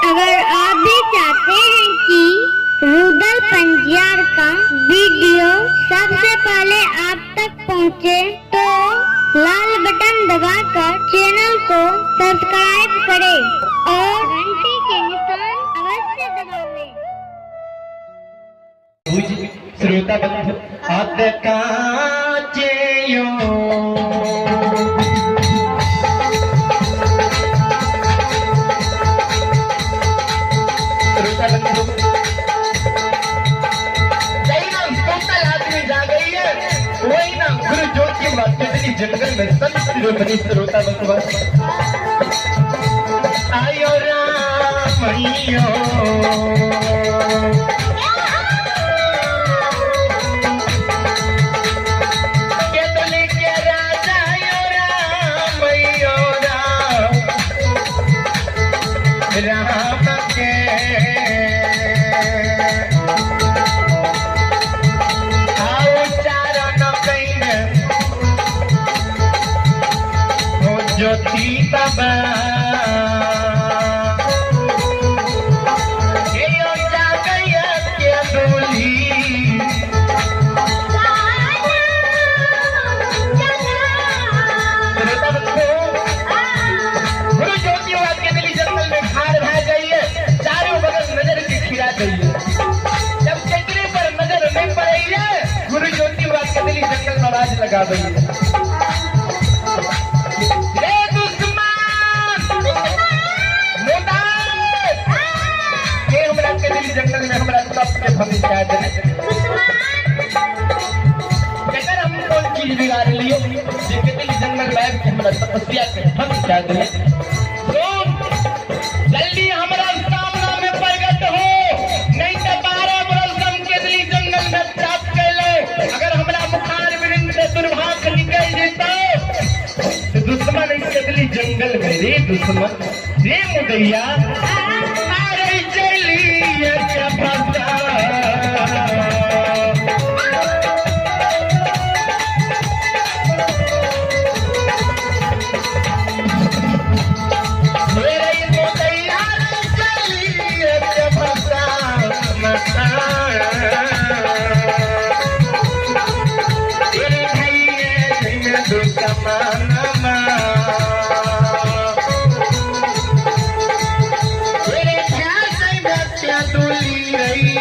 अगर आप भी चाहते हैं कि रुदल पंजियार का वीडियो सबसे पहले आप तक पहुंचे, तो लाल बटन दबाकर चैनल को सब्सक्राइब करें और घंटी के निशान अवश्य दबावें। श्रोता बंधु अद काचेयो श्रोता बंधु जैना टोटल आदमी जा गई है, वही ना गुरु ज्योति कितनी जंगल में संत शिरोमणि श्रोता बंधु आयो राम राम के आओ चारण can हो ज्योति बाबा गुरु ज्योति के दिली जंगल में खार भा गई है, चारों बगल नजर के खिरा गई है। जब चक्री पर नजर नहीं पड़ी है, गुरु ज्योति के दिली जंगल में आवाज लगा गई है। रे दुश्मन मुदार के हमरा के दिली जंगल में हमरा सब के भविष्य देने केकर हम कौन चीज बिगाड़ लियो जे के दिली जंगल में आबि के हमरा तपस्या के भंग कए देले। सुन, जल्दी हमरा सामना में प्रकट हो, नहीं तो 12 बरस हम के दिली जंगल में प्राप्त कैले। अगर हमरा मुखार विरिंद से दुर्भाग्य निकल जेतौ तो दुश्मन के दिली जंगल में रे दुश्मन रे मुदैया अरे चलिए क्या फंसा। मेरे मुदैया चलिए क्या फंसा। तेरे भैये दुश्मन तेरे बच्चा दुली रही।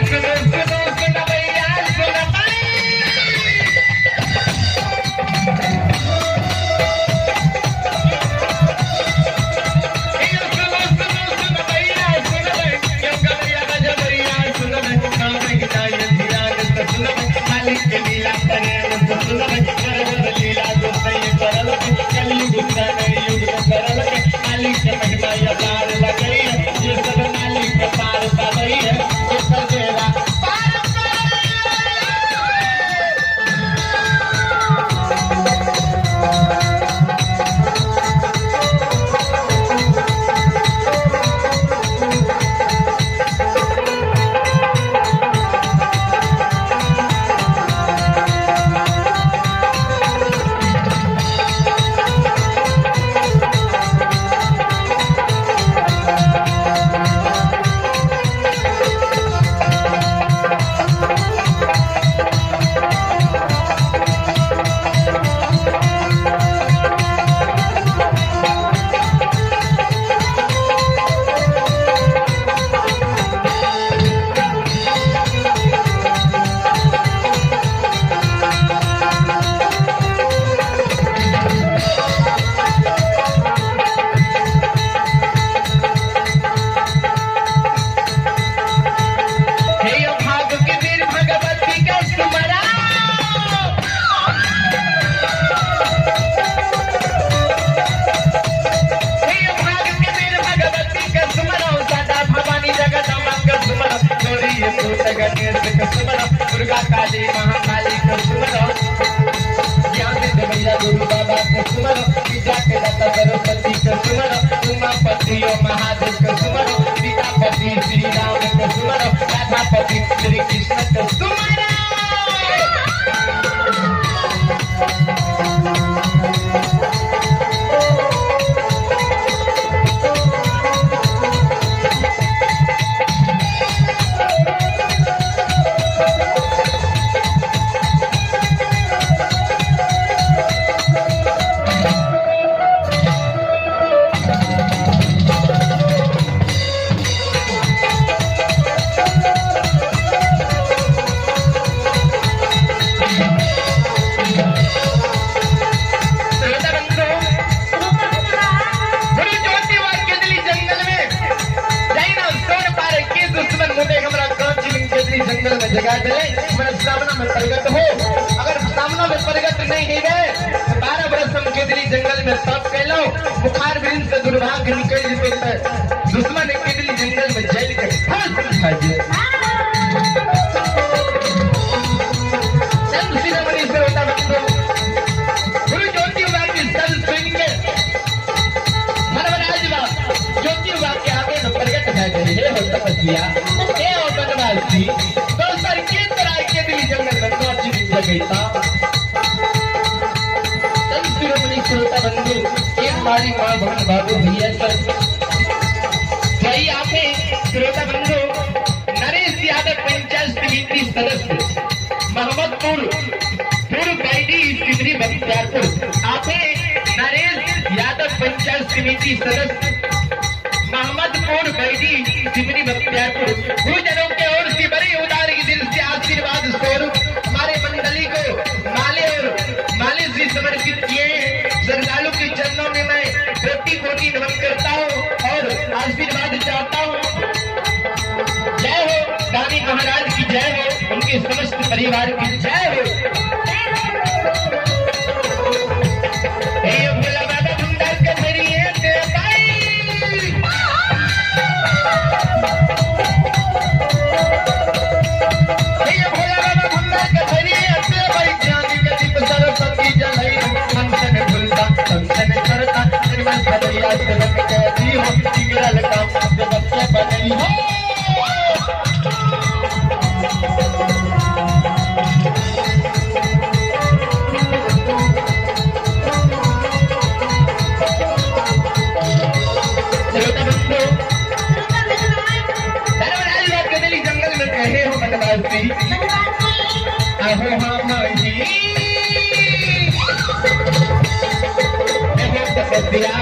सुनो सुनो सुनो भैया सुनो सुनो सुनो सुनो भैया सुनो गंगा भैया सुनो नाम सुनो मालिक के लीला करे सुनो लीला गोसाई करल कलयुग युग करल मालिक के महिमा अपार लगई है, ये सब मालिक के पार पावई है, ये सब बेड़ा पार। श्रोता बंधु, गुरु ज्योति वाक्य दिली जंगल में जाइना सोन पारे के दुश्मन मुझे हमरा कांची में के जंगल में जगा दिले। हमरा सामना में प्रगट हो, अगर सामना में प्रगट नहीं हेबे तो 12 बरस हम के दिली जंगल में तप कैलो, बुखार बिन से दुर्भाग्य निकल जेते त दुश्मन के दिली जंगल में जल के फल खा जे। संत शिरोमणि श्रोता बंधु, गुरु ज्योति वाक्य सब सुन के धर्मराज बा ज्योति वाक्य आगे में प्रकट भए गेल। हे हो तपस्या, हे हो बनवासी, दोसर के तरह के दिली जंगल में कांची दिन जगैता। संत शिरोमणि श्रोता बंधु, एक मारी माँ बहन बाबू भैया सर वही आपे श्रोता बंधु नरेश यादव पंचायत समिति सदस्य मोहम्मदपुर पूर्व बैडी सिमरी बख्तियारपुर। आपे नरेश यादव पंचायत समिति सदस्य मोहम्मदपुर बैडी सिमरी बख्तियारपुर गुरुजनों के ओर से बड़े उदार की दिल से आशीर्वाद स्वरूप हमारे मंडली को माले और माले से समर्पित किए हैं। श्रद्धालु के चरणों में मैं कोटि कोटि नमन करता हूँ और आशीर्वाद चाहता हूँ। जय हो दानी महाराज की जय हो, उनके समस्त परिवार की जय हो। हे भोला बाबा भंडार के मेरी भाई, हे भोला बाबा भंडार के मेरी भाई, ज्ञान के दीप सरस्वती जलई, मन तन भूलता तन करता निर्मल सदैया तिलक कहती हो, बिगड़ल काम जगत के बनई हो। श्रोता बंधु, धर्मराज बात के दिली जंगल में कहे हो बनवासी, अहो हम ही तपस्या